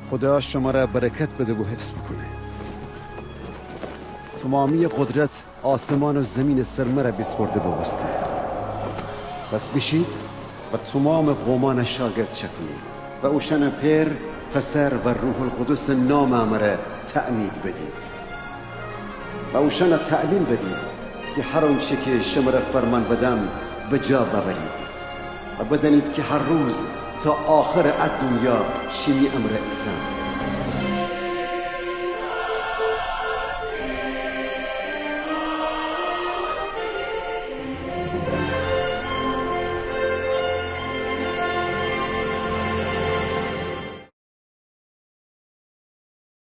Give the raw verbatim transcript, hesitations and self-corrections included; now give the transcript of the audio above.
خودا شمره برکت بده و حفظ بوکونه. تومامییٚ قدرت آسمان و زیمینٚ سر مره بیسپرده بوبوسته. پس بیشید و تومامٚ قومأن شاگرد چأکونید و اوشأن پئر، پسر و روح‌القدسٚ نامٚ امره تعمید بدید و اوشأن تعلیم بدید کی هر اونچی کی شمره فرمان بدم بجا بأورید و بدأنید کی هر روز تا آخرٚ ا دونیا شیمی امرأ ایسم.